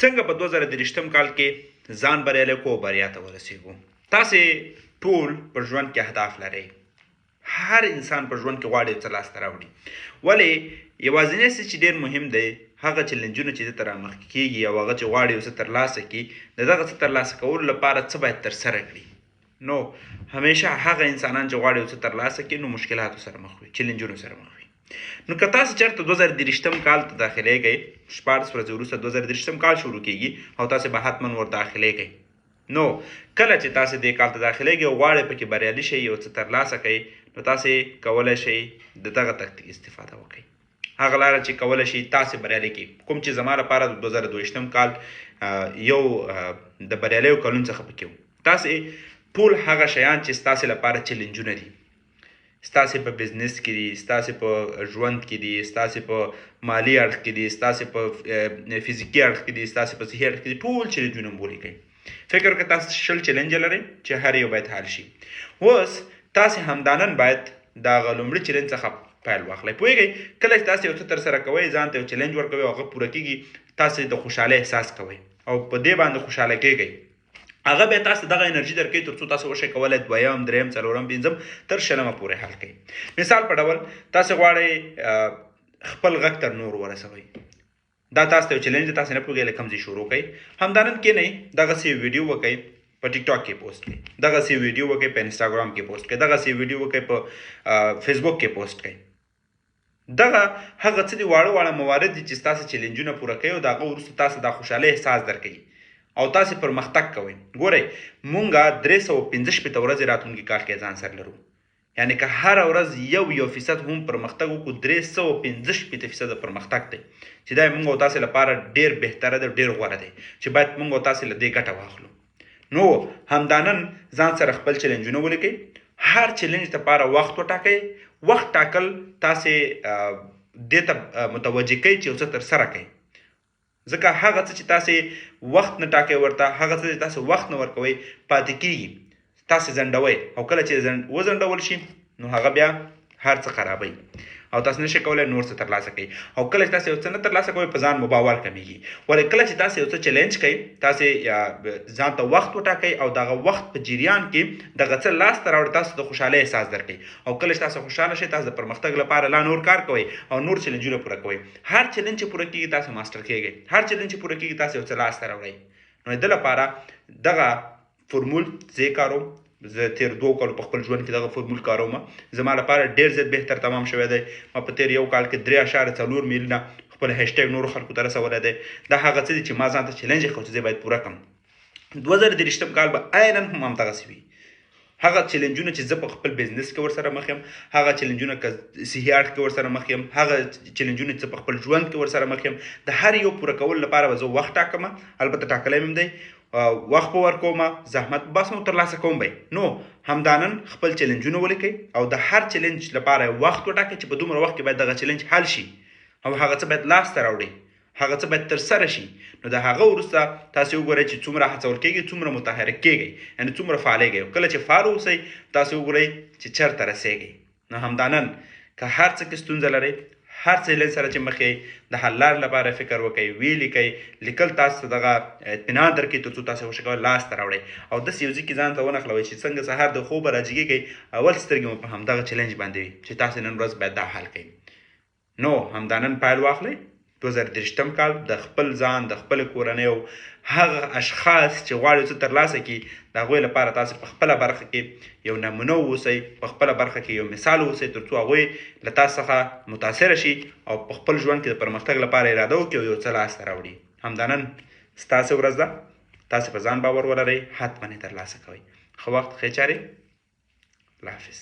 څنګه په 2023 کال کې ځان بریالی کړو او بریا ته ورسیږو؟ تاسې ټول په ژوند کې اهداف لرئ. هر انسان په ژوند کې غواړي یو څه لاسته راوړي، ولې یوازینی څه چې ډېر مهم دی هغه چلنجونه چې ده ته رامخکې کېږي او هغه چې غواړي یو څه ترلاسه کړي، د دغه څه ترلاسه کولو لپاره څه باید ترسره کړي. نو همیشه هغه انسانان چې غواړي یو څه ترلاسه کړي نو مشکلاتو سره مخ وي، چلنجونو سره مخ وي. نو که تاسو چېرته 2023 کال ته داخلېږئ، 16 ورځې وروسته 2023 کال شروع کېږي او تاسو به حتما ور داخلېږئ. نو کله چې تاسو دې کال ته داخلېږئ او غواړئ پکې بریالي شئ، یو څه ترلاسه کړئ، نو تاسو کولی شئ د دغه تکتیک استفاده وکړئ. هغه لاره چې کولی شي تاسو بریالي کړي، کوم چې زما لپاره د 2022 کال یو د بریالیو کلونو څخه پکې و. تاسو ټول هغه شیان چې ستاسو لپاره چلنجونه دي، ستاسو په بزنس کې دي، ستاسو په ژوند کې دي، ستاسو په مالي اړخ کې دي، ستاسو په فزیکي اړخ کې دي، ستاسو په صحي اړخ کې دي، ټول چلنجونه مو ولیکئ. فکر وکړئ تاسو 20 چلنج لرئ چې هر یو باید حل شي. اوس تاسو همدا نن باید د هغه لومړي چلنج څخه پیل واخلئ. پوهېږئ کله چې تاسو یو څه ترسره کوئ، ځان ته یو چلنج ورکوئ او هغه پوره کېږي، تاسو د خوشحالۍ احساس کوئ او په دې باندې خوشحاله کېږئ. هغه بیا تاسو دغه انرژي درکوي تر څو تاسو وشئ کولی دویم، دریم، څلورم، پنځم تر شلمه پورې حل کړئ. مثال په ډول تاسو غواړئ خپل غږ تر نور ورسوئ، دا تاسو ته یو چلنج دی، تاسو نه پوهېږئ له کوم ځای شروع کړئ. همدا نن کښېنئ، دغسې یو ویډیو وکړئ، په ټیک ټاک کې پوسټ کړئ، دغسې یو ویډیو وکړئ، په انسټاګرام کې پوسټ کړئ، دغسې یو ویډیو وکړئ، په فیسبوک کې پوسټ کړئ. دغه هغه څه دي، واړه واړه موارد دي چې ستاسو چلنجونه پوره کوي او د هغه وروسته تاسو دا خوشحالۍ احساس درکوي او تاسو پرمختګ کوئ. ګورئ مونږ 365 ورځې راتلونکي کال کې ځان سره لرو، یعنی که هره ورځ یو یو فیصد هم پرمختګ وکړو، 365 فیصد پرمختګ دی چې دا مونږ او تاسو لپاره ډېر بهتره دی، ډېر غوره دی چې باید مونږ او تاسو له دې ګټه واخلو. نو همدا نن ځان سره خپل چلنجونه ولیکئ، هر چلنج لپاره وخت وټاکئ. وخت ټاکل تاسې دې ته متوجه کوي چې یو څه ترسره کړئ، ځکه هغه څه چې تاسې وخت نه ټاکئ ورته، هغه څه چې تاسې وخت نه ورکوئ پاتې کیږي، تاسې ځنډوئ او کله چې وځنډول شي نو هغه بیا هر څه خرابوي او تاسو نشئ کولی نور څه ترلاسه کړئ. او کله چې تاسو یو څه نه ترلاسه کوئ په ځان مو باور کمیږي. ولې کله چې تاسو یو څه چلنج کړئ، تاسو ځان ته وخت وټاکئ او دغه وخت په جریان کې دغه څه لاسته راوړئ، تاسو د خوشحالۍ احساس درکوي او کله چې تاسو خوشحاله شئ، تاسو د پرمختګ لپاره لا نور کار کوئ او نور چلنجونه پوره کوئ. هر چلنج چې پوره کیږي تاسو ماسټر کیږئ، هر چلنج چې پوره کیږي تاسو یو څه لاسته راوړئ. نو د لپاره دغه فورمول زه کاروم، زه تیر 2 کالو په خپل ژوند کې دغه فورمول کاروم، زما لپاره ډېر زیات بهتر تمام شوی دی. ما په تیر یو کال کې 3.4 میلیونه خپل هشټګ نورو خلکو ته رسولی دی. دا هغه څه دي چې ما ځان ته چلنج ایښی چې زه باید پوره کړم. 2023 کال به عیناً هم همدغسې وي. هغه چلنجونه چې زه په خپل بزنس کې ورسره مخ یم، هغه چلنجونه که صحي اړخ کې ورسره مخ یم، هغه چلنجونه چې په خپل ژوند کې ورسره مخ یم، د هر یو پوره کولو لپاره به زه وخت ټاکم، البته ټاکلی مې دی، وخت به ورکوم، زحمت به باسم او ترلاسه کوم به یې. نو همدا نن خپل چلنجونه ولیکئ او د هر چلنج لپاره وخت وټاکئ چې په دومره وخت کې باید دغه چلنج حل شي او هغه څه باید لاسته راوړئ، هغه څه باید ترسره شي. نو د هغه وروسته تاسو وګورئ چې څومره هڅول کېږئ، څومره متحرک کېږئ، یعنې څومره فعالېږئ. او کله چې فعال اوسئ تاسو وګورئ چې چېرته رسېږئ. نو همدا نن که هر څه کې ستونزه لرئ، هر څه له سره چې مخ یئ، د حل لارې لپاره فکر وکړئ، ویې لیکئ. لیکل تاسو ته دغه اطمینان درکوي تر څو تاسو وشئ کولی لاسته راوړئ. او داسې یو ځای کې ځان ته ونښلوئ چې څنګه سهار د خوبه راجګېږئ، اول سترګې مو په همدغه چلنج باندې وي چې تاسو نن ورځ باید دا حل کړئ. نو همدا نن پیل واخلئ. 2023 کال د خپل ځان، د خپل کورنۍ او هغه اشخاص چې غواړي څه ترلاسه کړي، د هغوی لپاره تاسو په خپله برخه کې یو نمونه واوسئ، په خپله برخه کې یو مثال واوسئ، تر څو هغوی له تاسو څخه متاثره شي او په خپل ژوند کې د پرمختګ لپاره اراده وکړي او یو څه لاسته راوړي. همدا نن ستاسو ورځ ده، تاسو په ځان باور ولرئ، حتما یې ترلاسه کوئ. ښه وخت، ښې چارې، الله حافظ.